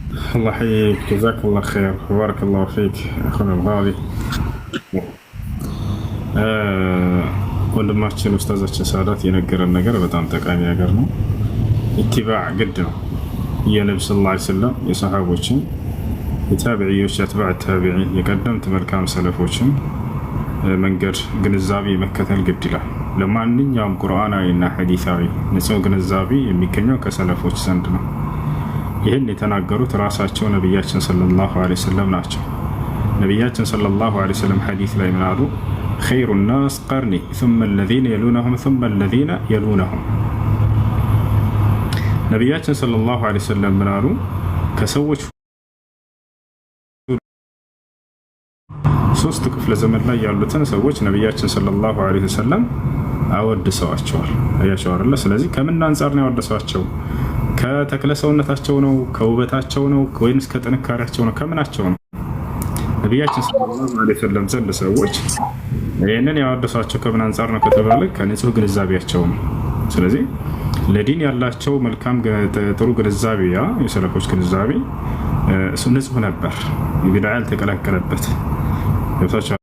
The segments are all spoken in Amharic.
الله يحييك، جزاك الله خير، بارك الله فيك أخونا الغالي። ወንድማችን ኡስታዛችን ሳዳት የነገረን ነገር በጣም ጠቃሚ ነገር ነው። ኢትባዕ ግድ ነው። የነቢ صلى الله عليه وسلم የሰሓቦችን፣ የታቢዕዮች፣ የአትባዕ ታቢዒን፣ የቀደምት መልካም ሰለፎችን መንገድ ግንዛቤ መከተል ግድ ይላል። ለማንኛውም ቁርአናዊ እና ሐዲሳዊ ንጹህ ግንዛቤ የሚገኘው ከሰለፎች ዘንድ ነው። ይህን የተናገሩት ራሳቸው ነቢያችን صلى الله عليه وسلم ናቸው። ነቢያችን صلى الله عليه وسلم ሐዲስ ላይ ምን አሉ? خير الناس قرني ثم الذين يلونهم ثم الذين يلونهم። ነቢያችን صلى الله عليه وسلم ምን አሉ? ከሰዎች ሶስት ክፍለ ዘመን ላይ ያሉትን ሰዎች ነቢያችን صلى الله عليه وسلم አወድሰዋቸዋል። አያቸው አይደለ? ስለዚህ ከምን አንጻር ነው ያወደሷቸው? ከተክለ ሰውነታቸው ነው? ከውበታቸው ነው? ወይንስ ከጥንካሬያቸው ነው? ከምናቸው ነው? ነቢያችን صلى الله عليه وسلم ዘንድ ሰዎች ይህንን ያወደሷቸው ከምን አንጻር ነው ከተባለ ከንጹህ ግንዛቤያቸው ነው። ስለዚህ ለዲን ያላቸው መልካም ጥሩ ግንዛቤ፣ ያ የሰለፎች ግንዛቤ እሱ ንጹህ ነበር፣ ቢድዓ ያልተቀላቀለበት፣ ገብታችኋል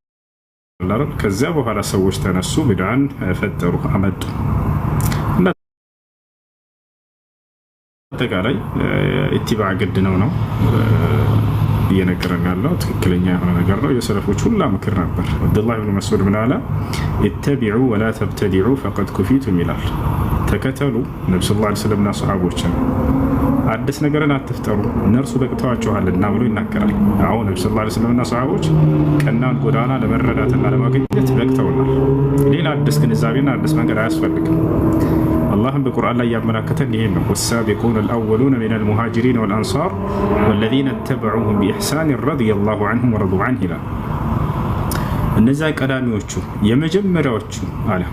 አይደል? ከዚያ በኋላ ሰዎች ተነሱ፣ ቢድዓን ፈጠሩ፣ አመጡ። እና አጠቃላይ ኢትባዕ ግድ ነው ነው እየነገረን ያለው፣ ትክክለኛ የሆነ ነገር ነው። የሰለፎች ሁላ ምክር ነበር። አብዱላህ ብን መስዑድ ምን አለ? اتبعوا ولا تبتدعوا فقد كفيتم ይላል። ተከተሉ ነቢ صلى الله عليه وسلم ና ሰሓቦችን፣ አዲስ ነገርን አትፍጠሩ፣ እነርሱ በቅተዋችኋልና ብሎ ይናገራል። አሁን ነቢ صلى الله عليه وسلم ና ሰሓቦች ቀናን ጎዳና ለመረዳትና ለማግኘት በቅተውናል። ሌላ አዲስ ግንዛቤና አዲስ መንገድ አያስፈልግም። አላህም በቁርአን ላይ ያመላከተን ይሄን ነው። والسابقون الأولون من المهاجرين والأنصار والذين اتبعوهم بإحسان رضي الله عنهم ورضوا عنه ይላል። እነዚያ ቀዳሚዎቹ የመጀመሪያዎቹ አለ፣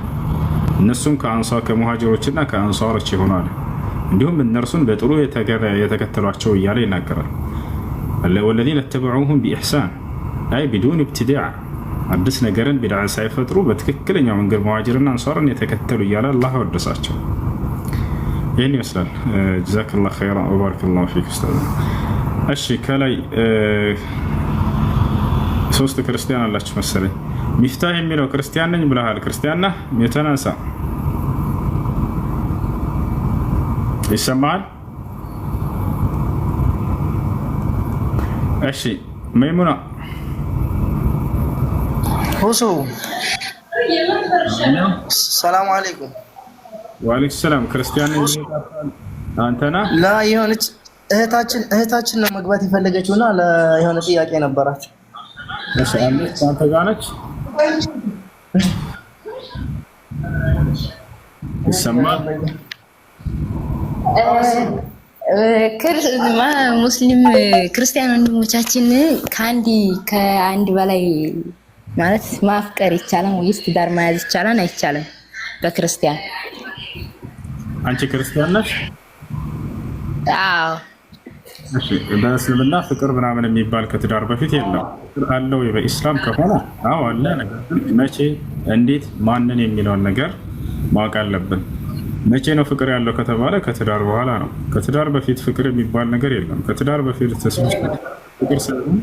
እነሱም ከአንሷር ከሙሃጅሮችና ከአንሷሮች የሆኑ አለ፣ እንዲሁም እነርሱን በጥሩ የተከተሏቸው እያለ ይናገራል። والذين اتبعوهم بإحسان أي بدون ابتداع፣ አዲስ ነገርን ቢድዓ ሳይፈጥሩ በትክክለኛው መንገድ ሙሃጅርና አንሷርን የተከተሉ እያለ አላህ አወደሳቸው። ይህን ይመስላል። جزاك الله خيرا وبارك الله فيك ኡስታዝ። እሺ፣ ከላይ ሶስት ክርስቲያን አላችሁ መሰለኝ። ሚፍታህ የሚለው ክርስቲያን ነኝ ብለሃል። ክርስቲያን ነህ? የተነሳ ይሰማሃል? እሺ መይሙና። ሁሱ፣ ሰላሙ አለይኩም። وعليكم السلام። ክርስቲያን ነኝ አንተ ነህ? ላ፣ የሆነች እህታችን ነው መግባት የፈለገችው እና የሆነ ጥያቄ ነበራት። እሺ፣ አለች፣ አንተ ጋር ነች። ይሰማል? ሙስሊም ክርስቲያን ወንድሞቻችን ከአንድ በላይ ማለት ማፍቀር ይቻላል ወይስ ትዳር መያዝ ይቻላል አይቻልም? በክርስቲያን። አንቺ ክርስቲያን ነሽ? አዎ። እሺ፣ በእስልምና ፍቅር ምናምን የሚባል ከትዳር በፊት የለም። ፍቅር አለው በኢስላም ከሆነ አዎ አለ። ነገር ግን መቼ፣ እንዴት፣ ማንን የሚለውን ነገር ማወቅ አለብን። መቼ ነው ፍቅር ያለው ከተባለ ከትዳር በኋላ ነው። ከትዳር በፊት ፍቅር የሚባል ነገር የለም። ከትዳር በፊት ፍቅር ሳይሆን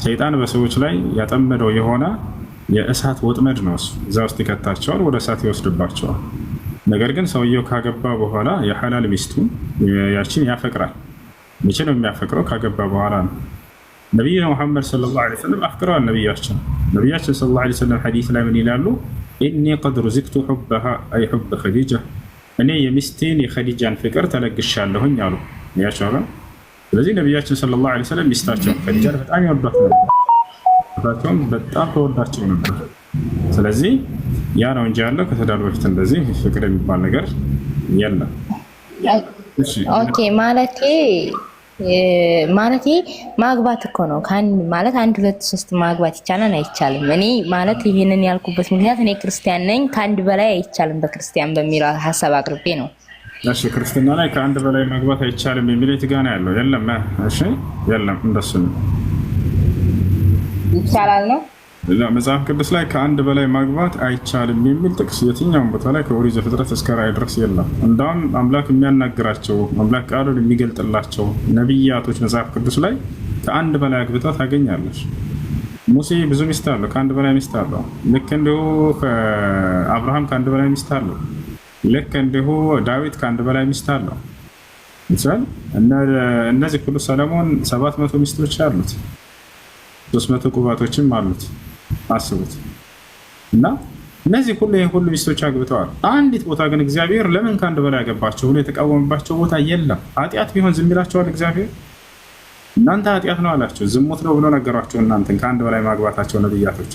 ሰይጣን በሰዎች ላይ ያጠመደው የሆነ የእሳት ወጥመድ ነው። እሱ እዛ ውስጥ ይከታቸዋል፣ ወደ እሳት ይወስድባቸዋል። ነገር ግን ሰውየው ካገባ በኋላ የሐላል ሚስቱ ያችን ያፈቅራል። መቼ ነው የሚያፈቅረው? ካገባ በኋላ ነው። ነቢዩ ሙሐመድ صلى الله عليه وسلم አፍቅረዋል። ነቢያችን صلى الله عليه وسلم ሐዲስ ላይ ምን ይላሉ? إني قد رزقت حبها أي حب خديجة፣ እኔ የሚስቴን የኸዲጃን ፍቅር ተለግሻለሁኝ አሉ። ያቸው። ስለዚህ ነቢያችን صلى الله عليه وسلم ሚስታቸውን ኸዲጃን በጣም ይወዷት ነበር፣ በጣም ተወዳቸው ነበር። ስለዚህ ያ ነው እንጂ ያለው ከትዳር በፊት እንደዚህ ፍቅር የሚባል ነገር የለም። Okay፣ ማለቴ ማግባት እኮ ነው ማለት አንድ ሁለት ሶስት ማግባት ይቻላል አይቻልም? እኔ ማለት ይህንን ያልኩበት ምክንያት እኔ ክርስቲያን ነኝ፣ ከአንድ በላይ አይቻልም በክርስቲያን በሚለው ሀሳብ አቅርቤ ነው። እሺ፣ ክርስትና ላይ ከአንድ በላይ ማግባት አይቻልም የሚል የት ጋ ነው ያለው? የለም። እሺ፣ የለም፣ እንደሱ ነው። ይቻላል ነው። መጽሐፍ ቅዱስ ላይ ከአንድ በላይ ማግባት አይቻልም የሚል ጥቅስ የትኛውም ቦታ ላይ ከኦሪት ዘፍጥረት እስከ ራዕይ ድረስ የለም። እንዳውም አምላክ የሚያናግራቸው፣ አምላክ ቃሉን የሚገልጥላቸው ነቢያቶች መጽሐፍ ቅዱስ ላይ ከአንድ በላይ አግብታ ታገኛለች። ሙሴ ብዙ ሚስት አለው፣ ከአንድ በላይ ሚስት አለው። ልክ እንዲሁ አብርሃም ከአንድ በላይ ሚስት አለው። ልክ እንዲሁ ዳዊት ከአንድ በላይ ሚስት አለው። ይችላል። እነዚህ ሁሉ፣ ሰለሞን 700 ሚስቶች አሉት፣ 300 ቁባቶችም አሉት። አስቡት። እና እነዚህ ሁሉ ይህ ሁሉ ሚስቶች አግብተዋል። አንዲት ቦታ ግን እግዚአብሔር ለምን ከአንድ በላይ ያገባቸው ብሎ የተቃወመባቸው ቦታ የለም። ኃጢአት ቢሆን ዝም ይላቸዋል እግዚአብሔር? እናንተ ኃጢአት ነው አላቸው፣ ዝሙት ነው ብሎ ነገሯቸው። እናንተን ከአንድ በላይ ማግባታቸው ነብያቶች።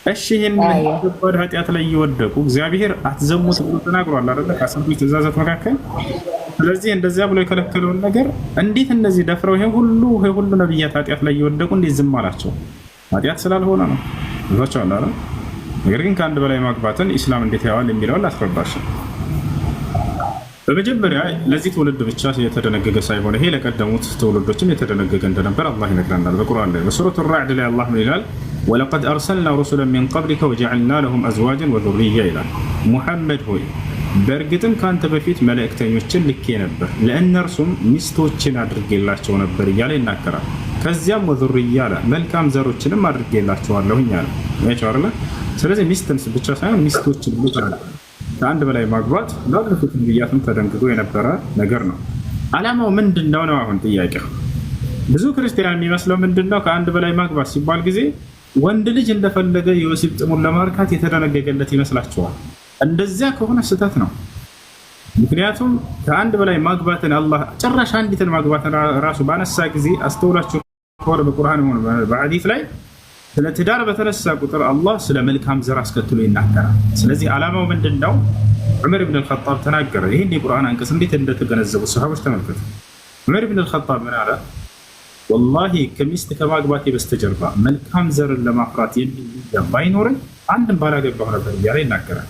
እሺ ይህን ከባድ ኃጢአት ላይ እየወደቁ እግዚአብሔር አትዘሙት ብሎ ተናግሯል አይደለ? ከአስርቱ ትእዛዛት መካከል። ስለዚህ እንደዚያ ብሎ የከለከለውን ነገር እንዴት እነዚህ ደፍረው ይሄ ሁሉ ነብያት ኃጢአት ላይ እየወደቁ እንዴት ዝም አላቸው? ኃጢአት ስላልሆነ ነው። ይዟቸዋል አይደል? ነገር ግን ከአንድ በላይ ማግባትን ኢስላም እንዴት ያዋል የሚለውን ላስረዳሽ። በመጀመሪያ ለዚህ ትውልድ ብቻ የተደነገገ ሳይሆን ይሄ ለቀደሙት ትውልዶችም የተደነገገ እንደነበር አላህ ይነግረናል በቁርአን ላይ። በሱረቱ ራዕድ ላይ አላህ ምን ይላል? ولقد أرسلنا رسلا من قبلك وجعلنا لهم أزواجا وذرية ይላል። ሙሐመድ ሆይ፣ በእርግጥም ከአንተ በፊት መልእክተኞችን ልኬ ነበር፣ ለእነርሱም ሚስቶችን አድርጌላቸው ነበር እያለ ይናገራል። ከዚያም وذرية አለ፣ መልካም ዘሮችንም አድርጌላቸዋለሁኝ አለ። አይደለ? ስለዚህ ሚስትን ብቻ ሳይሆን ሚስቶችን ብቻ ከአንድ በላይ ማግባት ላለፉት ነቢያትም ተደንግጎ የነበረ ነገር ነው። ዓላማው ምንድን ነው ነው አሁን ጥያቄው። ብዙ ክርስቲያን የሚመስለው ምንድን ነው? ከአንድ በላይ ማግባት ሲባል ጊዜ ወንድ ልጅ እንደፈለገ የወሲብ ጥሙን ለማርካት የተደነገገለት ይመስላቸዋል። እንደዚያ ከሆነ ስህተት ነው። ምክንያቱም ከአንድ በላይ ማግባትን አላህ ጭራሽ አንዲትን ማግባትን ራሱ ባነሳ ጊዜ፣ አስተውላችሁ ከሆነ በቁርአን ሆነ በሐዲስ ላይ ስለ ትዳር በተነሳ ቁጥር አላህ ስለ መልካም ዘር አስከትሎ ይናገራል። ስለዚህ ዓላማው ምንድን ነው? ዑመር ብን አልኸጣብ ተናገረ። ይህን የቁርአን አንቀጽ እንዴት እንደተገነዘቡ ሰሃቦች ተመልከቱ። ዑመር ብን አልኸጣብ ምን አለ? ወላሂ ከሚስት ከማግባቴ በስተጀርባ መልካም ዘርን ለማፍራት የሚል ባይኖረኝ አንድም ባላገባሁ ነበር እያለ ይናገራል።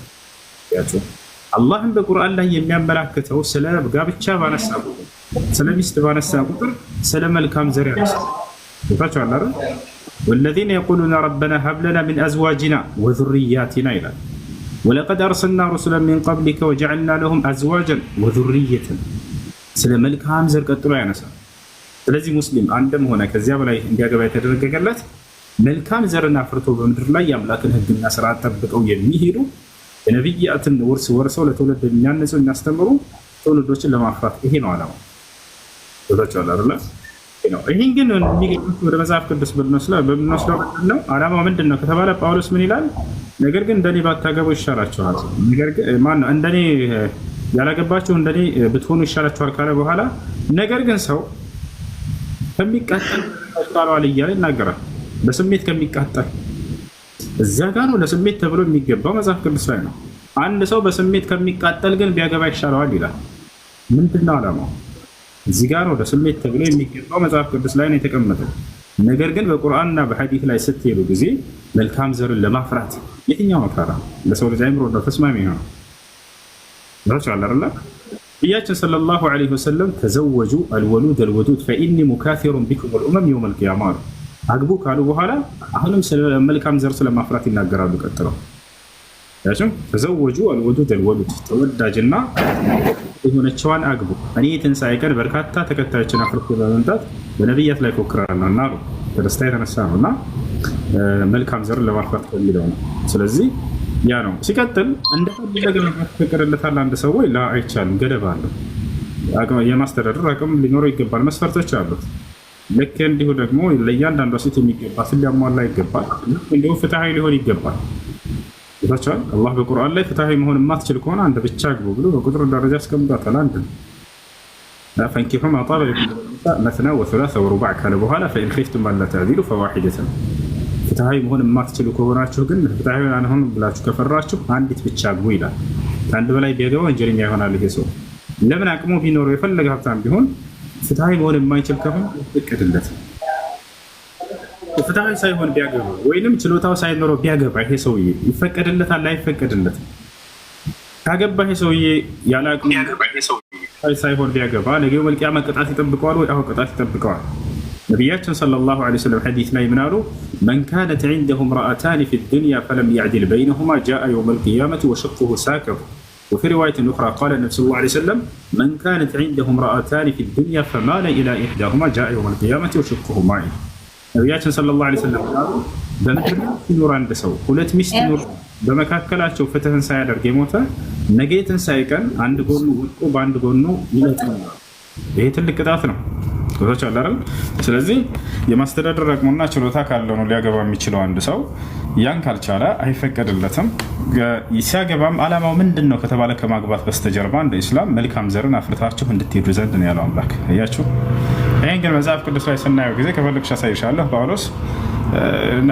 አላህም በቁርአን ላይ የሚያመላክተው ስለ ጋብቻ ባነሳ ቁጥር፣ ስለ ሚስት ባነሳ ቁጥር ስለ መልካም ዘር ያነሳል። ቦታቸው አለ። والذين يقولون ربنا هب لنا من أزواجنا وذرياتنا ይላል። ولقد أرسلنا رسلا من قبلك وجعلنا لهم أزواجا وذرية፣ ስለ መልካም ዘር ቀጥሎ ያነሳል። ስለዚህ ሙስሊም አንድም ሆነ ከዚያ በላይ እንዲያገባ የተደረገለት መልካም ዘርን አፍርቶ በምድር ላይ የአምላክን ሕግና ስርዓት ጠብቀው የሚሄዱ፣ የነቢያትን ውርስ ወርሰው ለትውልድ የሚያነጹ፣ የሚያስተምሩ ትውልዶችን ለማፍራት፣ ይሄ ነው ዓላማው። ቦታቸዋል አይደለ? ይህን ግን የሚገኙት ወደ መጽሐፍ ቅዱስ በምንወስደው ምንድን ነው ዓላማው ምንድን ነው ከተባለ ጳውሎስ ምን ይላል? ነገር ግን እንደኔ ባታገቡ ይሻላችኋል። ነገር ግን ማነው እንደኔ ያላገባችሁ እንደኔ ብትሆኑ ይሻላችኋል ካለ በኋላ ነገር ግን ሰው ከሚቃጠል ይሻለዋል እያለ ይናገራል። በስሜት ከሚቃጠል፣ እዚያ ጋር ነው ለስሜት ተብሎ የሚገባው መጽሐፍ ቅዱስ ላይ ነው። አንድ ሰው በስሜት ከሚቃጠል ግን ቢያገባ ይሻለዋል ይላል። ምንድን ነው ዓላማው? እዚህ ጋር ነው ለስሜት ተብሎ የሚገባው መጽሐፍ ቅዱስ ላይ ነው የተቀመጠው። ነገር ግን በቁርአንና በሐዲስ ላይ ስትሄዱ ጊዜ መልካም ዘርን ለማፍራት የትኛው መካራ ለሰው ልጅ አይምሮ ነው ተስማሚ ነው? አይደለ? ነቢያችን صلى الله عليه وسلم تزوجوا الولود الودود فإني مكاثر بكم الأمم يوم القيامة አሉ። አግቡ ካሉ በኋላ አሁንም መልካም ዘር ስለማፍራት ይናገራሉ። ቀጥለው تزوجوا الودود الولود፣ ተወዳጅና የሆነችዋን አግቡ፣ እኔ የትንሣኤ ቀን በርካታ ተከታዮችን አፍርቶ በመምጣት በነቢያት ላይ ፎክራለሁ እና አሉ። ከደስታ የተነሳ ነው እና መልካም ዘር ለማፍራት ከሚለው ነው። ስለዚህ ያ ነው። ሲቀጥል እንደፈለገ መግባት ይፈቀድለታል አንድ ሰው ወይ? አይቻልም። ገደብ አለው። የማስተዳደር አቅም ሊኖረው ይገባል። መስፈርቶች አሉት። ልክ እንዲሁ ደግሞ ለእያንዳንዷ ሴት የሚገባትን ሊያሟላ ይገባል። ልክ እንዲሁ ፍትሐዊ ሊሆን ይገባል። ታቸዋል። አላህ በቁርአን ላይ ፍትሐዊ መሆን የማትችል ከሆነ አንድ ብቻ አግቡ ብሎ በቁጥር ደረጃ አስቀምጧታል። አንድ ነው። فانكحوا ما طاب لكم مثنى وثلاث ورباع ካለ በኋላ فإن خفتم ألا تعدلوا فواحدة። ፍትሐዊ መሆን የማትችሉ ከሆናችሁ ግን፣ ፍትሐዊ አንሆን ብላችሁ ከፈራችሁ አንዲት ብቻ አግቡ ይላል። ከአንድ በላይ ቢያገባ ወንጀለኛ ይሆናል ይሄ ሰው። ለምን? አቅሙ ቢኖረው፣ የፈለገ ሀብታም ቢሆን ፍትሐዊ መሆን የማይችል ከሆነ ይፈቀድለት። ፍትሐዊ ሳይሆን ቢያገባ ወይንም ችሎታው ሳይኖረው ቢያገባ ይሄ ሰውዬ ይፈቀድለታል? አይፈቀድለትም? ካገባ ይሄ ሰውዬ ያለ አቅሙ ሳይሆን ቢያገባ ነገ መልቂያማ ቅጣት ይጠብቀዋል ወይ? አሁን ቅጣት ይጠብቀዋል። ነቢያችን صلى الله عليه وسلم ሐዲስ ላይ ምን አሉ? من كانت عنده امرأتان في الدنيا فلم يعدل بينهما جاء يوم القيامة وشقه ساقط وفي رواية أخرى قال النبي صلى الله عليه وسلم من كانت عنده امرأتان في الدنيا فمال إلى إحداهما جاء يوم القيامة وشقه مائل። ነቢያችን صلى الله عليه وسلم በምድር ሲኖር አንድ ሰው ሁለት ሚስት ኖሮ በመካከላቸው ፍትህን ሳያደርግ የሞተ ነገ የትንሣኤ ቀን አንድ ጎኑ ወድቆ በአንድ ጎኑ ይመጣል። ይሄ ትልቅ ቅጣት ነው። ገብቶሃል አይደል? ስለዚህ የማስተዳደር አቅሙና ችሎታ ካለው ነው ሊያገባ የሚችለው አንድ ሰው። ያን ካልቻለ አይፈቀድለትም። ሲያገባም አላማው ምንድን ነው ከተባለ ከማግባት በስተጀርባ እንደ ኢስላም መልካም ዘርን አፍርታችሁ እንድትሄዱ ዘንድ ነው ያለው አምላክ። እያችሁ ይህን ግን መጽሐፍ ቅዱስ ላይ ስናየው ጊዜ ከፈለግሽ አሳይሻለሁ። ጳውሎስ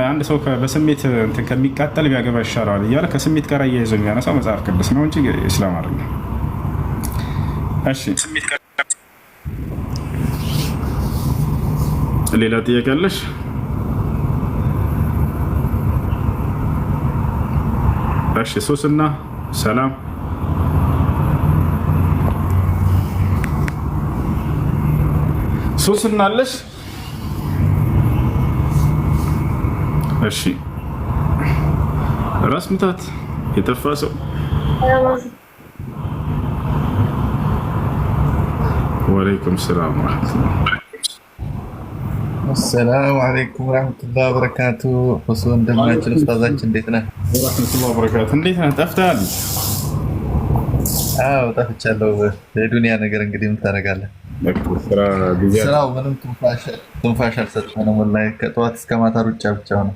አንድ ሰው በስሜት እንትን ከሚቃጠል ቢያገባ ይሻለዋል እያለ ከስሜት ጋር አያይዞ የሚያነሳው መጽሐፍ ቅዱስ ነው እንጂ ኢስላም አይደለም። እሺ፣ ሌላ ጥያቄ አለሽ? እሺ፣ ሶስና ሰላም። ሶስና አለሽ? እሺ፣ ራስ ምታት የጠፋ ሰው። ወአለይኩም ሰላም ወረሕመቱላህ። አሰላሙ አለይኩም ወራህመቱላህ ወበረካቱ። ሁሱ እንደምናችን ኡስታዛችን እንዴት ነህ? ወረሕመቱላህ ወበረካቱ። እንዴት ነህ? ጠፍተሃል። አዎ ጠፍቻለሁ። የዱንያ ነገር እንግዲህ ምን ታደርጋለህ? ስራ ጊዜ ስራው ምንም ትንፋሽ አልሰጠንም። ወላሂ ከጠዋት እስከ ማታ ሩጫ ብቻ ነው።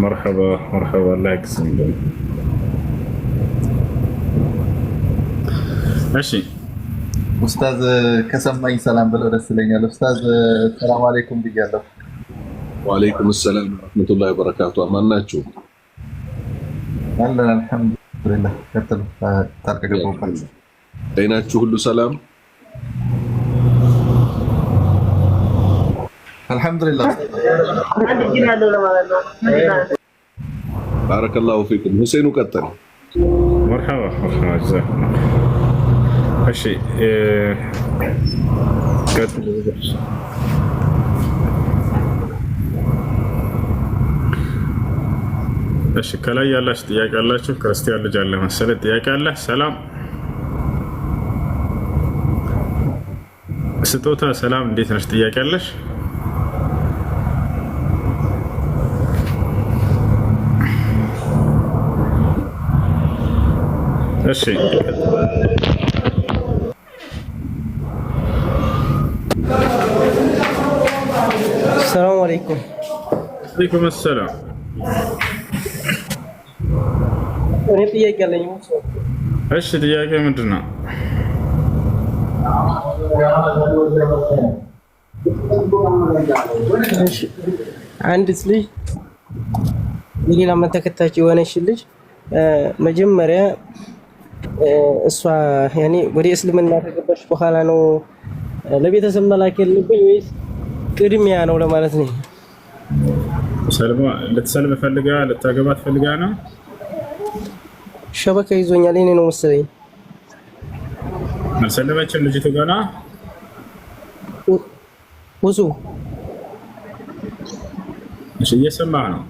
መርሐባ መርሐባ። አላህ ያግዝህ። እሺ። ኡስታዝ ከሰማኝ ሰላም ብለው ደስ ይለኛል። ኡስታዝ ሰላም አለይኩም ብያለሁ። ወአለይኩም ሰላም ወረሕመቱላሂ ወበረካቱ። አማን ናችሁ? አለን አልሐምዱሊላህ። ቀጥሉ። ጣልቃ ገባሁባችሁ። ጤናችሁ ሁሉ ሰላም? አልሐምዱሊላህ። ባረከላሁ ፊኩም። ሁሴኑ ቀጥል። መርሐባ መርሐባ። ጀዛኩሙላህ። እሺ፣ ቀጥል። እሺ፣ ከላይ ያላችሁ ጥያቄ አላችሁ? ክርስቲያን ልጅ አለ መሰለኝ ጥያቄ አለ። ሰላም ስጦታ፣ ሰላም እንዴት ነሽ? ጥያቄ አለሽ? እሺ። ሰላሙ አለይኩም። አለይኩም ሰላም። እኔ ጥያቄ አለኝ። እሺ፣ ጥያቄ ምንድን ነው? እሺ፣ አንዲት ልጅ የሌላ እምነት ተከታዮች የሆነች ልጅ መጀመሪያ እሷ ያኔ ወደ እስልምና ከገባች በኋላ ነው ለቤተሰብ መላክ ያለብኝ ወይስ ቅድሚያ ነው ለማለት ነው። ልትሰልም ፈልጋ ልታገባት ፈልጋ ነው። ሸበካ ይዞኛል የኔ ነው መሰለኝ። አልሰለመችም ልጅቱ ገና። ውሱ። እሺ፣ እየሰማህ ነው።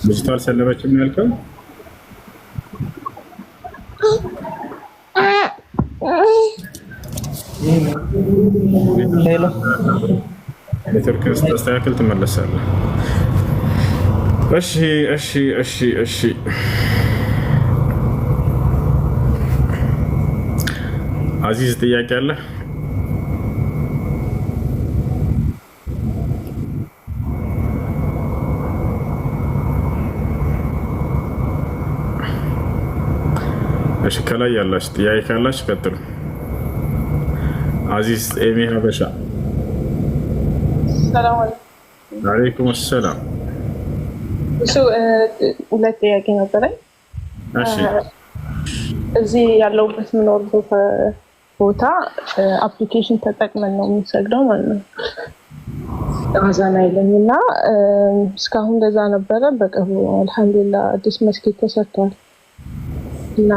ልጅቱ አልሰለመችም ያልከው? Hello። ኔትወርክ ስታስተካክል ትመለሳለህ። እሺ። አዚዝ ጥያቄ አለ? እሺ፣ ከላይ ያላችሁ ጥያቄ ካላችሁ ቀጥሉ። አዚዝ ኤሚ ሀበሻ። ሰላም አለይኩም። አለይኩም ሰላም። እሱ ሁለት ጥያቄ ነበረኝ። እሺ። እዚህ ያለሁበት የምኖርበት ቦታ application ተጠቅመን ነው የምንሰግደው ማለት ነው። አዛን አይልም እና እስካሁን እንደዛ ነበረ። በቅርቡ አልሐምዱሊላህ አዲስ መስጊድ ተሰርቷል እና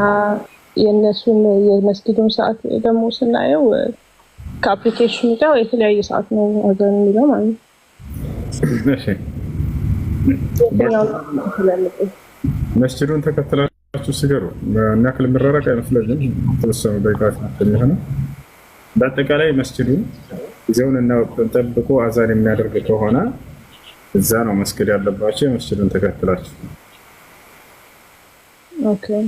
የእነሱን የመስጊዱን ሰዓት ደግሞ ስናየው ከ application ኑ ጋር የተለያየ ሰዓት ነው አዛን የሚለው ማለት ነው። እሺ፣ መስጅዱን ተከትላችሁ ስገዱ። እና ያክል የምራራቅ አይመስለኝም። የተወሰኑ ደቂቃዎች ናቸው የሚሆነው። በአጠቃላይ መስጅዱ ጊዜውን እና ወቅቱን ጠብቆ አዛን የሚያደርግ ከሆነ እዛ ነው መስገድ ያለባቸው። የመስጅዱን ተከትላችሁ። Okay፣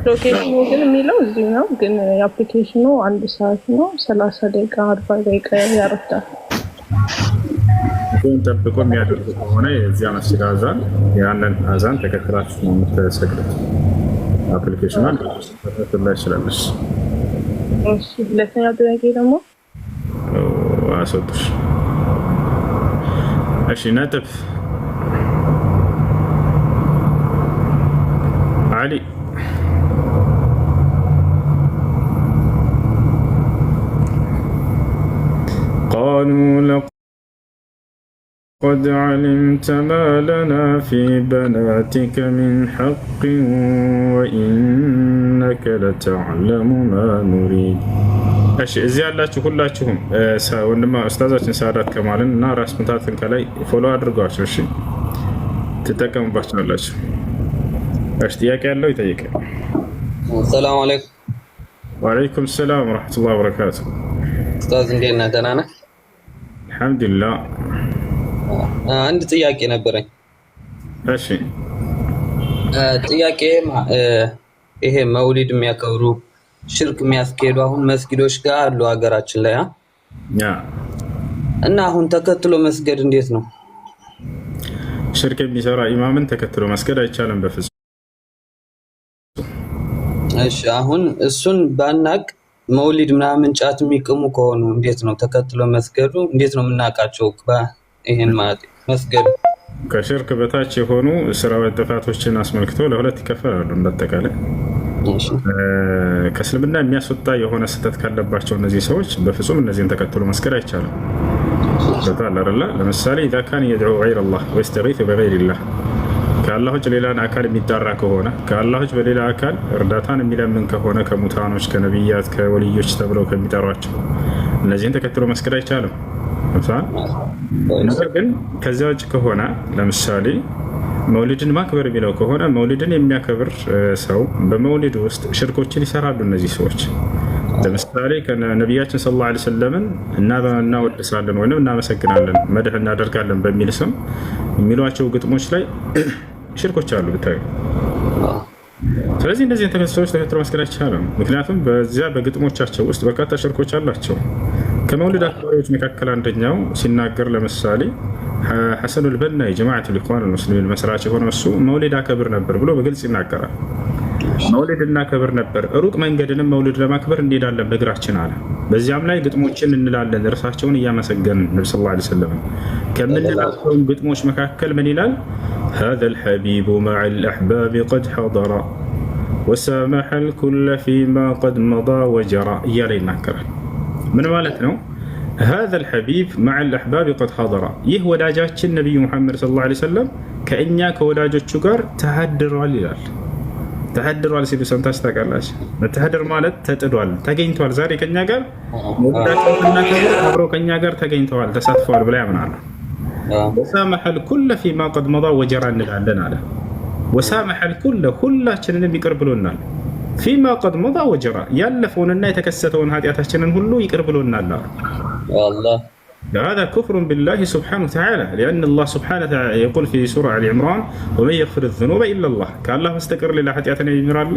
location ኑ ግን የሚለው እዚሁ ነው። ግን የ application ኑ 1 ሰዓት ነው 30 ደቂቃ 40 ደቂቃ ያረፍዳል። ጊዜውን ጠብቆ የሚያደርግ ከሆነ የዚያ መስጅድ አዛን፣ ያንን አዛን ተከትላችሁ ነው የምትሰግዱት። Application ኗን ላይ ይችላለች። እሺ፣ ሁለተኛው ጥያቄ ደግሞ አስወጡሽ። እሺ፣ ነጥብ አሊ። قالوا لقد علمت ما لنا في بناتك من حق وإنك لتعلم ما نريد። እሺ፣ እዚህ ያላችሁ ሁላችሁም ወንድማ ኡስታዛችን ሳዳት ከማልን እና ራስ ምታትን ከላይ follow አድርጓቸው። እሺ፣ ትጠቀሙባቸዋላችሁ። እሺ፣ ጥያቄ ያለው ይጠይቅ። ሰላም አለይኩም። ወአለይኩም ሰላም ወረሕመቱላሂ ወበረካቱ። ኡስታዝ፣ እንዴት ነህ? ደህና ነህ? አልሐምዱሊላህ። አንድ ጥያቄ ነበረኝ። እሺ። ጥያቄ ይሄ መውሊድ የሚያከብሩ፣ ሽርክ የሚያስኬዱ አሁን መስጊዶች ጋር አሉ ሀገራችን ላይ እና አሁን ተከትሎ መስገድ እንዴት ነው? ሽርክ የሚሰራ ኢማምን ተከትሎ መስገድ አይቻልም በፍጹም። እሺ፣ አሁን እሱን ባናቅ መውሊድ ምናምን ጫት የሚቅሙ ከሆኑ እንዴት ነው ተከትሎ መስገዱ? እንዴት ነው የምናውቃቸው? ይሄን ማለት መስገዱ። ከሽርክ በታች የሆኑ ስራዊ ጥፋቶችን አስመልክቶ ለሁለት ይከፈላሉ። እንዳጠቃላይ ከእስልምና የሚያስወጣ የሆነ ስህተት ካለባቸው እነዚህ ሰዎች በፍጹም እነዚህን ተከትሎ መስገድ አይቻልም። በጣም አይደለ? ለምሳሌ إذا كان يدعو غير الله ويستغيث بغير الله፣ ከአላህ ውጭ ሌላን አካል የሚጠራ ከሆነ፣ ከአላህ ውጭ በሌላ አካል እርዳታን የሚለምን ከሆነ፣ ከሙታኖች፣ ከነቢያት፣ ከወልዮች ተብለው ከሚጠሯቸው እነዚህን ተከትሎ መስገድ አይቻልም። ነገር ግን ከዚያ ውጭ ከሆነ፣ ለምሳሌ መውሊድን ማክበር የሚለው ከሆነ፣ መውሊድን የሚያከብር ሰው በመውሊድ ውስጥ ሽርኮችን ይሰራሉ እነዚህ ሰዎች። ለምሳሌ ነቢያችን ሰለላሁ ዐለይሂ ወሰለምን እናወድሳለን ወይም እናመሰግናለን፣ መድህ እናደርጋለን በሚል ስም የሚሏቸው ግጥሞች ላይ ሽርኮች አሉ ብታዩ። ስለዚህ እነዚህ ሰዎች ተከትሎ መስገድ አይቻልም። ምክንያቱም በዚያ በግጥሞቻቸው ውስጥ በርካታ ሽርኮች አላቸው። ከመውሊድ አክባሪዎች መካከል አንደኛው ሲናገር፣ ለምሳሌ ሐሰኑል በና የጀማዓት ኢኽዋን ሙስሊሚን መስራች የሆነው እሱ መውሊድ አከብር ነበር ብሎ በግልጽ ይናገራል። መውሊድ እናከብር ነበር፣ ሩቅ መንገድንም መውሊድ ለማክበር እንሄዳለን በእግራችን አለ። በዚያም ላይ ግጥሞችን እንላለን እርሳቸውን እያመሰገንን ነቢ ሰለላሁ ዐለይሂ ወሰለም። ከምንላቸውን ግጥሞች መካከል ምን ይላል? هذا الحبيب مع الأحباب قد حضر وسامح الكل فيما قد مضى وجرى እያለ ይናገራል። ምን ማለት ነው? هذا الحبيب مع الأحباب قد حضر፣ ይህ ወዳጃችን ነቢዩ ሙሐመድ ሰለላሁ ዐለይሂ ወሰለም ከእኛ ከወዳጆቹ ጋር ተሀድሯል ይላል። ተሀድሯል ሲሉ ሰምታችሁ ታውቃላችሁ? መተሀደር ማለት ተጥዷል፣ ተገኝቷል። ዛሬ ከኛ ጋር መውሊዳቸውን ስናከብር አብረው ከኛ ጋር ተገኝተዋል፣ ተሳትፈዋል ብላ ያምናሉ። وسامح الكل فيما قد مضى وجرى እንላለን አለ። وسامح الكل ሁላችንንም ይቅር ብሎናል። فيما قد مضى وجرى ያለፈውንና የተከሰተውን ኃጢአታችንን ሁሉ ይቅር ብሎናል አሉ። هذا كفر بالله سبحانه وتعالى، لأن الله سبحانه وتعالى يقول في سورة آل عمران ومن يغفر الذنوب إلا الله። ከአላህ በስተቀር ሌላ ኃጢአትን የሚምር አለ?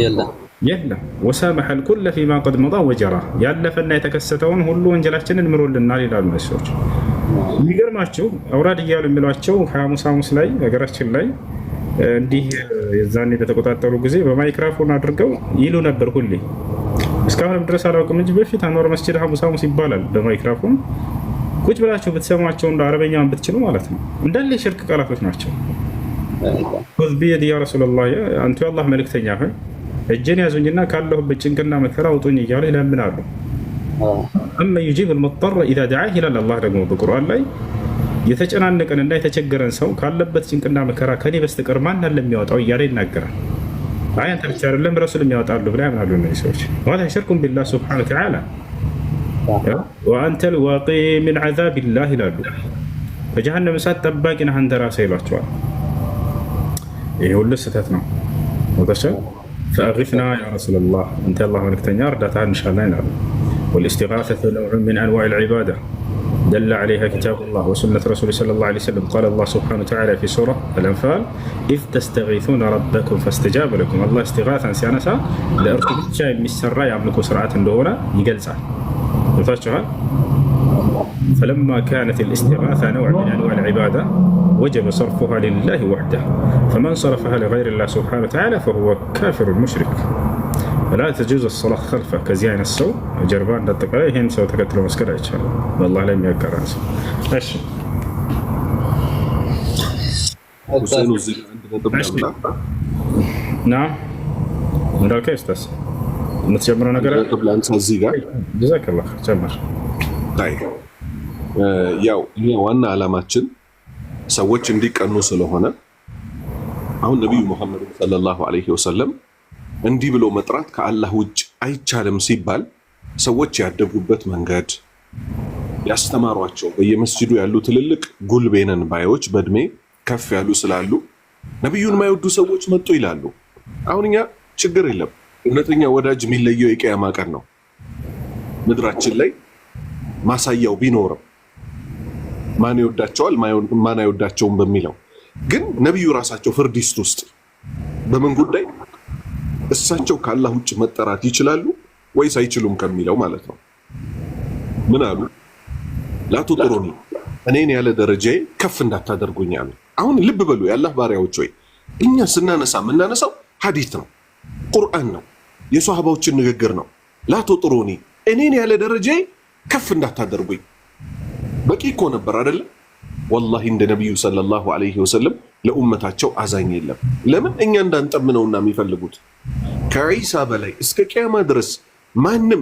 የለም። የለም። وسامح الكل فيما قد مضى وجرى ያለፈና የተከሰተውን ሁሉ ወንጀላችንን ምሮልናል ይላሉ እነዚህ ሰዎች። የሚገርማቸው አውራድ እያሉ የሚሏቸው ሐሙስ ሐሙስ ላይ ሀገራችን ላይ እንዲህ የዛኔ በተቆጣጠሩ ጊዜ በማይክራፎን አድርገው ይሉ ነበር ሁሌ። እስካሁንም ድረስ አላውቅም እንጂ በፊት አንዋር መስጂድ ሐሙስ ሐሙስ ይባላል። በማይክራፎን ቁጭ ብላቸው ብትሰሟቸው እንደ አረበኛውን ብትችሉ ማለት ነው፣ እንዳለ የሽርክ ቃላቶች ናቸው። خذ بيدي يا رسول الله፣ አንቱ የአላህ መልእክተኛ ሆይ እጄን ያዙኝና ካለሁበት ጭንቅና መከራ አውጡኝ እያሉ ይለምናሉ። أمن يجيب المضطر إذا دعاه ይላል አላህ ደግሞ በቁርአን ላይ፣ የተጨናነቀንና የተቸገረን ሰው ካለበት ጭንቅና መከራ ከኔ በስተቀር ማን አለ የሚያወጣው እያለ ይናገራል። አይ አንተ ብቻ አይደለም ረሱል የሚያወጣሉ ብላ ያምናሉ እነዚህ ሰዎች። وهذا شرك بالله سبحانه وتعالى። وأنت الواقي من عذاب الله ይላሉ። ከጀሃነም እሳት ጠባቂ ነህ አንተ ራስህ ይሏቸዋል። ይህ ሁሉ ስህተት ነው። ወተሸ فأغثنا يا رسول الله፣ አንተ የአላህ መልክተኛ እርዳታ እንሻለን ይላሉ። والاستغاثة نوع من أنواع العبادة دل عليها كتاب الله وسنة رسوله صلى الله عليه وسلم. قال الله سبحانه وتعالى في سورة الأنفال: إذ تستغيثون ربكم فاستجاب لكم። አላህ ኢስቲጋሳን ሲያነሳ ለእርሱ ብቻ የሚሰራ የአምልኮ ስርዓት እንደሆነ ይገልጻል። ገብታችኋል? فلما كانت الاستغاثة نوع من أنواع العبادة وجب صرفها لله وحده، فمن صرفها لغير الله سبحانه وتعالى فهو كافر مشرك، فلا تجوز الصلاة خلفه። ከዚህ አይነት ሰው ጀርባ እንዳጠቃላይ ይህን ሰው ተከትሎ መስገድ አይቻልም። በአላህ ላይ የሚያጋራ ሰው። እሺ። ሁሴኑ፣ እዚህ ጋር አንድ ነጥብ ላምጣ። ና እንዳልከ ኡስታዝ የምትጨምረው ነገር አንድ አለ? ነጥብ ላንሳ እዚህ ጋር። جزاك الله خير፣ ጨምር። ታይ፣ ያው እኛ ዋና ዓላማችን ሰዎች እንዲቀኑ ስለሆነ አሁን ነቢዩ ሙሐመድ صلى الله عليه وسلم እንዲህ ብሎ መጥራት ከአላህ ውጭ አይቻልም ሲባል ሰዎች ያደጉበት መንገድ፣ ያስተማሯቸው በየመስጂዱ ያሉ ትልልቅ ጉልቤነን ባዮች፣ በእድሜ ከፍ ያሉ ስላሉ ነቢዩን የማይወዱ ሰዎች መጡ ይላሉ። አሁን እኛ ችግር የለም። እውነተኛ ወዳጅ የሚለየው የቅያማ ቀን ነው። ምድራችን ላይ ማሳያው ቢኖርም ማን ይወዳቸዋል ማን አይወዳቸውም በሚለው ግን ነቢዩ ራሳቸው ፍርድ ይስጡ ውስጥ በምን ጉዳይ እሳቸው ከአላህ ውጭ መጠራት ይችላሉ ወይስ አይችሉም ከሚለው ማለት ነው። ምን አሉ? لا تطروني፣ እኔን ያለ ደረጃዬ ከፍ እንዳታደርጉኝ አሉ። አሁን ልብ በሉ የአላህ ባሪያዎች ወይ፣ እኛ ስናነሳ የምናነሳው ሐዲት ነው፣ ቁርአን ነው፣ የሶሃባዎችን ንግግር ነው። لا تطروني፣ እኔን ያለ ደረጃዬ ከፍ እንዳታደርጉኝ። በቂ እኮ ነበር አይደለም? والله እንደ ነቢዩ صلى الله عليه وسلم ለኡመታቸው አዛኝ የለም። ለምን? እኛ እንዳንጠምነውና የሚፈልጉት ከዒሳ በላይ እስከ ቅያማ ድረስ ማንም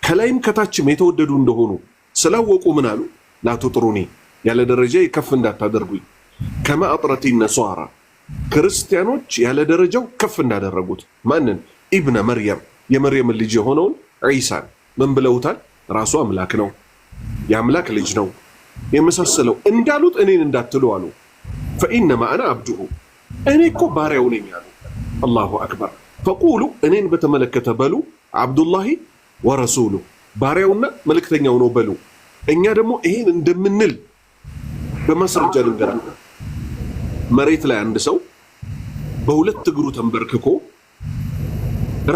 ከላይም ከታችም የተወደዱ እንደሆኑ ስላወቁ ምን አሉ? لا تطروني፣ ያለ ደረጃ ከፍ እንዳታደርጉኝ፣ كما أطرت النصارى፣ ክርስቲያኖች ያለ ደረጃው ከፍ እንዳደረጉት። ማንን? ابن مريم፣ የመርየምን ልጅ የሆነውን ዒሳን። ምን ብለውታል? ራሱ አምላክ ነው፣ የአምላክ ልጅ ነው የመሳሰለው እንዳሉት እኔን እንዳትሉ አሉ። فإنما أنا عبده፣ እኔ እኮ ባሪያው ነኝ አሉ። الله أكبر። فقولوا፣ እኔን በተመለከተ በሉ عبد الله ورسوله፣ ባሪያውና መልእክተኛው ነው በሉ። እኛ ደግሞ ይሄን እንደምንል በማስረጃ ልንገራ። መሬት ላይ አንድ ሰው በሁለት እግሩ ተንበርክኮ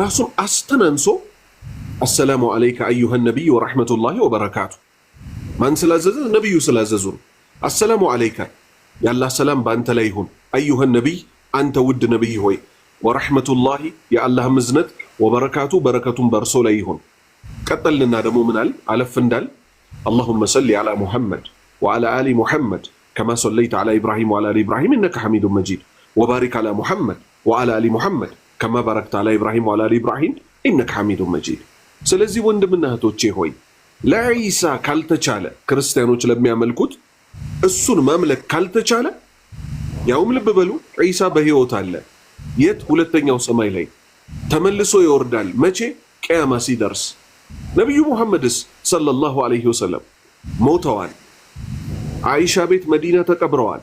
ራሱን አስተናንሶ السلام عليك أيها النبي ورحمة الله وبركاته። ማን ስላዘዘ? ነቢዩ ስላዘዙ ነው። السلام عليك፣ የአላህ ሰላም በአንተ ላይ ይሁን፣ أيها النبي፣ አንተ ውድ ነቢይ ሆይ፣ ورحمة الله፣ የአላህ እዝነት፣ وبركاته፣ በረከቱን በእርሶ ላይ ይሁን። ቀጠልና ደግሞ ምናል አለፍ እንዳል اللهم صل على محمد وعلى آل محمد كما صليت على إبراهيم وعلى آل إبراهيم إنك حميد مجيد وبارك على محمد وعلى آل محمد كما باركت على إبراهيم وعلى آل إبراهيم إنك حميد مجيد። ስለዚህ ወንድምና እህቶቼ ሆይ፣ ለዒሳ ካልተቻለ፣ ክርስቲያኖች ለሚያመልኩት እሱን ማምለክ ካልተቻለ፣ ያውም ልብ በሉ ዒሳ በህይወት አለ። የት? ሁለተኛው ሰማይ ላይ ተመልሶ ይወርዳል። መቼ? ቅያማ ሲደርስ። ነቢዩ ሙሐመድስ صلى الله عليه وسلم ሞተዋል። አይሻ ቤት መዲና ተቀብረዋል።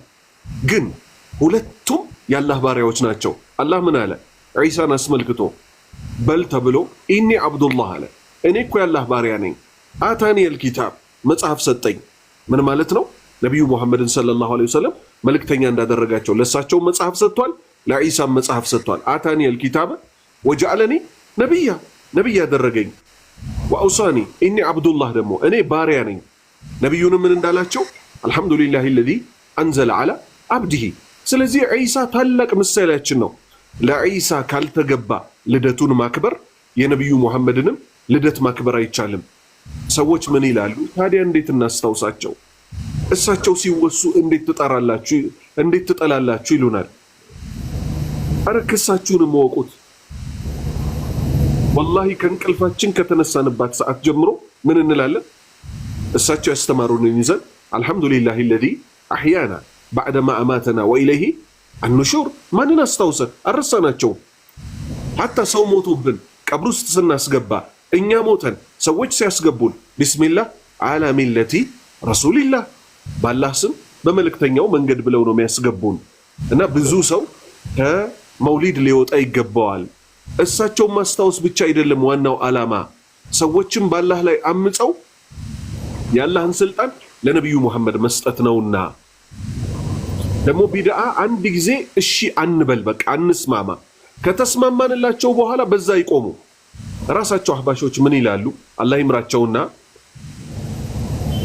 ግን ሁለቱም የአላህ ባሪያዎች ናቸው። አላህ ምን አለ? ዒሳን አስመልክቶ በል ተብሎ إني عبد الله አለ። እኔ እኮ የአላህ ባሪያ ነኝ። آتاني الكتاب፣ መጽሐፍ ሰጠኝ። ምን ማለት ነው? ነቢዩ ሙሐመድን صلى الله عليه وسلم መልእክተኛ እንዳደረጋቸው ለእሳቸው መጽሐፍ ሰጥቷል፣ ለዒሳም መጽሐፍ ሰጥቷል። آتاني الكتاب وجعلني نبيا፣ ነቢይ ያደረገኝ፣ وأوصاني إني عبد الله፣ ደግሞ እኔ ባሪያ ነኝ። ነቢዩንም ምን እንዳላቸው? الحمد لله الذي أنزل على عبده። ስለዚህ ዒሳ ታላቅ ምሳሌያችን ነው። ለዒሳ ካልተገባ ልደቱን ማክበር የነቢዩ ሙሐመድንም ልደት ማክበር አይቻልም። ሰዎች ምን ይላሉ ታዲያ? እንዴት እናስታውሳቸው? እሳቸው ሲወሱ እንዴት ትጠራላችሁ? እንዴት ትጠላላችሁ? ይሉናል። አረ ክሳችሁንም እወቁት። والله ከእንቅልፋችን ከተነሳንባት ሰዓት ጀምሮ ምን እንላለን? እሳቸው ያስተማሩንን ይዘን الحمد لله الذي أحيانا بعدما أماتنا وإليه النشور። ማንን አስታውሰን? አልረሳናቸውም። حتى ሰው ሞቶብን ቀብር ውስጥ ስናስገባ እኛ ሞተን ሰዎች ሲያስገቡን بسم الله على ملة رسول الله ባላህ ስም በመልእክተኛው መንገድ ብለው ነው የሚያስገቡን። እና ብዙ ሰው ከመውሊድ ሊወጣ ይገባዋል። እሳቸውን ማስታወስ ብቻ አይደለም ዋናው ዓላማ። ሰዎችም ባላህ ላይ አምፀው የአላህን ስልጣን ለነቢዩ ሙሐመድ መስጠት ነውና። ደግሞ ቢድዓ አንድ ጊዜ እሺ አንበል፣ በቃ አንስማማ። ከተስማማንላቸው በኋላ በዛ ይቆሙ። ራሳቸው አህባሾች ምን ይላሉ? አላህ ይምራቸውና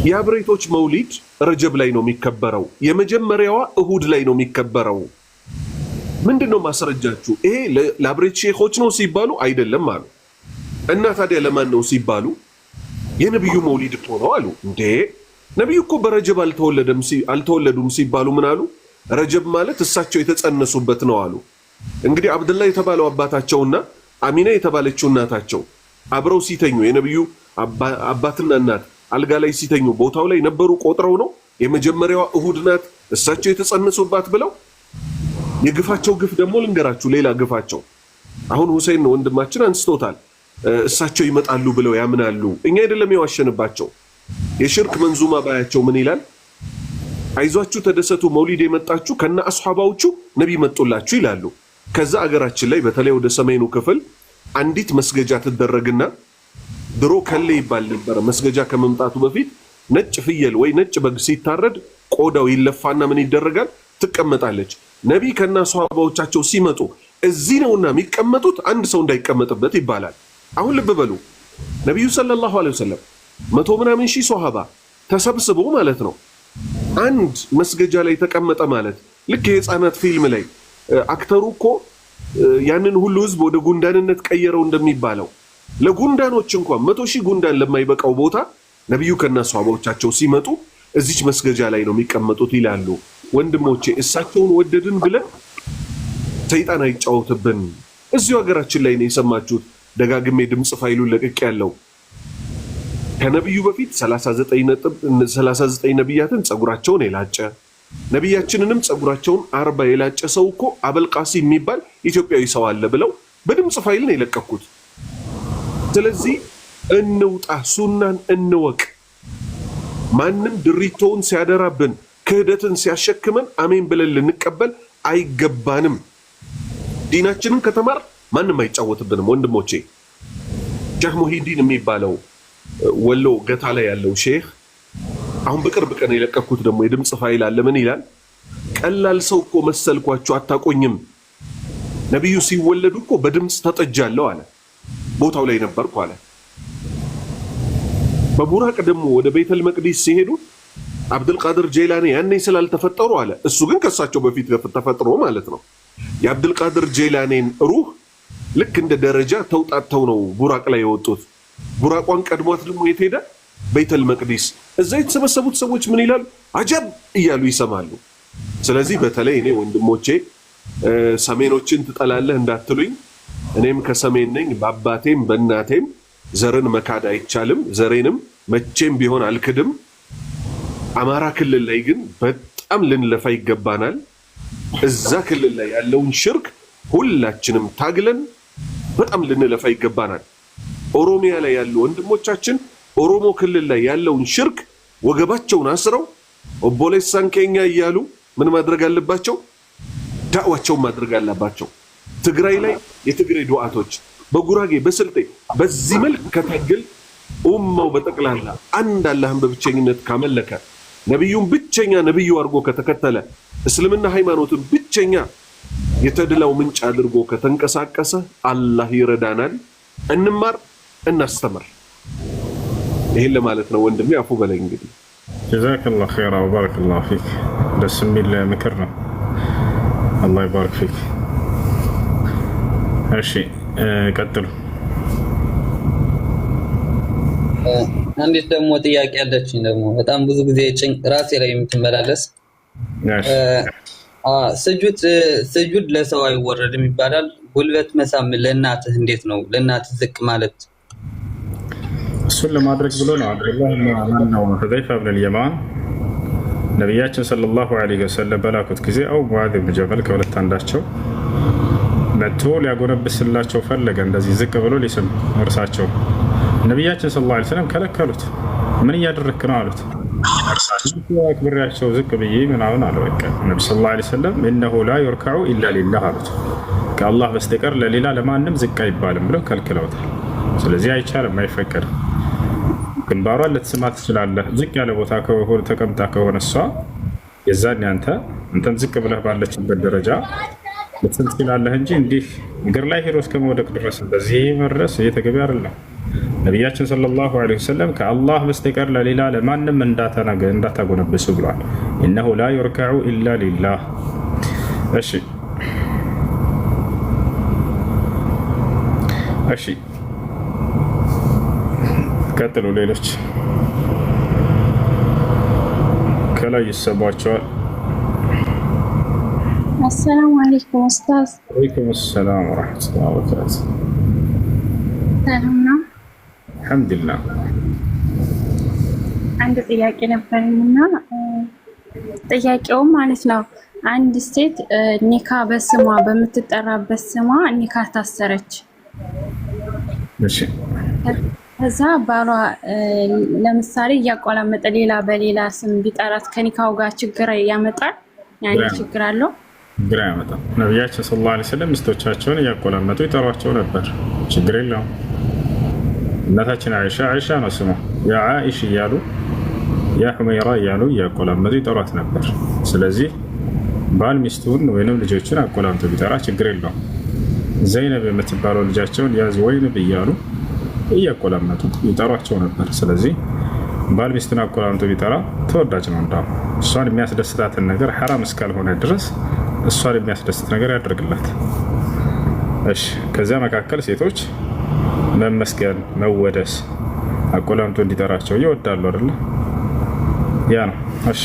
የአብሬቶች መውሊድ ረጀብ ላይ ነው የሚከበረው፣ የመጀመሪያዋ እሁድ ላይ ነው የሚከበረው። ምንድን ነው ማስረጃችሁ? ይሄ ለአብሬት ሼኾች ነው ሲባሉ አይደለም አሉ። እና ታዲያ ለማን ነው ሲባሉ የነቢዩ መውሊድ እኮ ነው አሉ። እንዴ ነቢዩ እኮ በረጀብ አልተወለዱም ሲባሉ ምን አሉ? ረጀብ ማለት እሳቸው የተጸነሱበት ነው አሉ። እንግዲህ አብድላ የተባለው አባታቸውና አሚና የተባለችው እናታቸው አብረው ሲተኙ የነቢዩ አባትና እናት አልጋ ላይ ሲተኙ ቦታው ላይ ነበሩ ቆጥረው ነው የመጀመሪያዋ እሁድ ናት እሳቸው የተጸነሱባት ብለው። የግፋቸው ግፍ ደግሞ ልንገራችሁ፣ ሌላ ግፋቸው አሁን ሁሴን ወንድማችን አንስቶታል። እሳቸው ይመጣሉ ብለው ያምናሉ። እኛ አይደለም የዋሸንባቸው። የሽርክ መንዙማ ባያቸው ምን ይላል? አይዟችሁ ተደሰቱ፣ መውሊድ የመጣችሁ ከነ አስሓባዎቹ ነቢ መጡላችሁ ይላሉ። ከዛ አገራችን ላይ በተለይ ወደ ሰሜኑ ክፍል አንዲት መስገጃ ትደረግና ድሮ ከሌ ይባል ነበረ። መስገጃ ከመምጣቱ በፊት ነጭ ፍየል ወይ ነጭ በግ ሲታረድ ቆዳው ይለፋና ምን ይደረጋል? ትቀመጣለች። ነቢ ከነ አስሓባዎቻቸው ሲመጡ እዚህ ነውና የሚቀመጡት፣ አንድ ሰው እንዳይቀመጥበት ይባላል። አሁን ልብ በሉ፣ ነቢዩ صلى الله عليه وسلم መቶ ምናምን ሺህ ሶሃባ ተሰብስቦ ማለት ነው አንድ መስገጃ ላይ ተቀመጠ ማለት ልክ የህፃናት ፊልም ላይ actor ኡ እኮ ያንን ሁሉ ህዝብ ወደ ጉንዳንነት ቀየረው እንደሚባለው ለጉንዳኖች እንኳን 100,000 ጉንዳን ለማይበቃው ቦታ ነቢዩ ከነ ሶሃባዎቻቸው ሲመጡ እዚች መስገጃ ላይ ነው የሚቀመጡት ይላሉ። ወንድሞቼ እሳቸውን ወደድን ብለን ሰይጣን አይጫወትብን። እዚሁ ሀገራችን ላይ ነው የሰማችሁት። ደጋግሜ ድምፅ ፋይሉን ለቅቅ ያለው ከነቢዩ በፊት 39 ነቢያትን ፀጉራቸውን የላጨ፣ ነቢያችንንም ፀጉራቸውን 40 የላጨ ሰው እኮ አበልቃሲ የሚባል ኢትዮጵያዊ ሰው አለ ብለው በድምፅ ፋይል ነው የለቀኩት። ስለዚህ እንውጣ፣ ሱናን እንወቅ። ማንም ድሪቶውን ሲያደራብን ክህደትን ሲያሸክመን አሜን ብለን ልንቀበል አይገባንም። ዲናችንን ከተማር ማንም አይጫወትብንም። ወንድሞቼ ሼህ ሙሂዲን የሚባለው ወሎ ገታ ላይ ያለው ሼህ አሁን በቅርብ ቀን የለቀኩት ደግሞ የድምፅ ፋይል አለ። ምን ይላል? ቀላል ሰው እኮ መሰልኳችሁ፣ አታቆኝም። ነቢዩ ሲወለዱ እኮ በድምፅ ተጠጃለሁ አለ። ቦታው ላይ ነበርኩ አለ። በቡራቅ ደግሞ ወደ ቤተል መቅዲስ ሲሄዱ አብዱልቃድር ጄላኒ ያኔ ስላልተፈጠሩ አለ። እሱ ግን ከእሳቸው በፊት ተፈጥሮ ማለት ነው። የአብዱልቃድር ጄላኔን ሩህ ልክ እንደ ደረጃ ተውጣተው ነው ቡራቅ ላይ የወጡት። ቡራቋን ቀድሟት ደግሞ የት ሄደ? ቤተል መቅዲስ። እዛ የተሰበሰቡት ሰዎች ምን ይላሉ? አጀብ እያሉ ይሰማሉ። ስለዚህ በተለይ እኔ ወንድሞቼ ሰሜኖችን ትጠላለህ እንዳትሉኝ፣ እኔም ከሰሜን ነኝ። በአባቴም በእናቴም ዘርን መካድ አይቻልም። ዘሬንም መቼም ቢሆን አልክድም። አማራ ክልል ላይ ግን በጣም ልንለፋ ይገባናል። እዛ ክልል ላይ ያለውን ሽርክ ሁላችንም ታግለን በጣም ልንለፋ ይገባናል። ኦሮሚያ ላይ ያሉ ወንድሞቻችን ኦሮሞ ክልል ላይ ያለውን ሽርክ ወገባቸውን አስረው obboleessan keenya እያሉ ምን ማድረግ አለባቸው? ዳዕዋቸውን ማድረግ አለባቸው። ትግራይ ላይ የትግራይ ዱዓቶች፣ በጉራጌ በስልጤ በዚህ መልክ ከታገል ኡማው በጠቅላላ አንድ አላህን በብቸኝነት ካመለከ፣ ነቢዩን ብቸኛ ነቢዩ አድርጎ ከተከተለ፣ እስልምና ሃይማኖትን ብቸኛ የተድላው ምንጭ አድርጎ ከተንቀሳቀሰ አላህ ይረዳናል። እንማር፣ እናስተምር። ይህን ለማለት ነው ወንድሜ። አፉ በላይ እንግዲህ። جزاك الله خيرا وبارك الله فيك። ደስ የሚል ምክር ነው። الله يبارك فيك። እሺ ቀጥሉ። አንዲት ደግሞ ጥያቄ አለችኝ ደግሞ በጣም ብዙ ጊዜ ጭንቅ ራሴ ላይ የምትመላለስ። ስጁድ ለሰው አይወረድም ይባላል። ጉልበት መሳም ለእናትህ እንዴት ነው? ለእናትህ ዝቅ ማለት? እሱን ለማድረግ ብሎ ነው አብዱላህ ማነው ሁዘይፋ ብን ልየማን ነቢያችን صلى الله عليه وسلم በላኩት ጊዜ أو ሙዓዝ ብን ጀበል ከሁለት አንዳቸው መጥቶ ሊያጎነብስላቸው ፈለገ። እንደዚህ ዝቅ ብሎ ሊስም እርሳቸው ነቢያችን صلى الله عليه وسلم ከለከሉት። ምን እያደረክ ነው አሉት። አክብሬያቸው ዝቅ ብዬ ምናምን አለ። በቃ ነቢ صلى الله عليه وسلم إنه لا يركع إلا لله አሉት። ከአላህ በስተቀር ለሌላ ለማንም ዝቅ አይባልም ብለው ከልክለውታል። ስለዚህ አይቻልም፣ አይፈቀድም። ግንባሯን ልትስማ ትችላለህ። ዝቅ ያለ ቦታ ተቀምጣ ከሆነ እሷ የዛን ያንተ አንተም ዝቅ ብለህ ባለችበት ደረጃ ልትስም ትችላለህ እንጂ እንዲህ እግር ላይ ሄዶ እስከ መውደቅ ድረስ በዚህ መድረስ ይህ ተገቢ አይደለም። ነቢያችን صلى الله عليه وسلم ከአላህ በስተቀር ለሌላ ለማንም እንዳታጎነብሱ ብሏል። إنه لا يركع إلا لله። እሺ እሺ፣ ቀጥሉ። ሌሎች ከላይ ይሰቧቸዋል። السلام عليكم ኡስታዝ። عليكم السلام ورحمة الله وبركاته። ሰላም ነው? الحمد لله። አንድ ጥያቄ ነበረኝና ጥያቄውም ማለት ነው አንድ ሴት ኒካ በስሟ በምትጠራበት ስሟ ኒካ ታሰረች። እሺ። ከዛ ባሏ ለምሳሌ እያቆላመጠ ሌላ በሌላ ስም ቢጠራት ከኒካው ጋር ችግር ያመጣል? ያኔ ችግር አለው? ችግር አያመጣም። ነቢያችን صلى الله عليه وسلم ሚስቶቻቸውን እያቆላመጡ ይጠሯቸው ነበር። ችግር የለውም። እናታችን አይሻ፣ አይሻ ነው ስሟ፣ يا عائش እያሉ يا حميراء እያሉ እያቆላመጡ ይጠሯት ነበር። ስለዚህ ባል ሚስቱን ወይንም ልጆችን አቆላምጦ ቢጠራ ችግር የለውም። ዘይነብ የምትባለው ልጃቸውን يا زوينب እያሉ እያቆላመጡ ይጠሯቸው ነበር። ስለዚህ ባል ሚስቱን አቆላምጦ ቢጠራ ተወዳጅ ነው። እንዳውም እሷን የሚያስደስታትን ነገር ሐራም እስካልሆነ ድረስ እሷን የሚያስደስት ነገር ያደርግላት። እሺ፣ ከዚያ መካከል ሴቶች መመስገን፣ መወደስ፣ አቆላምጦ እንዲጠራቸው ይወዳሉ አይደለ? ያ ነው። እሺ።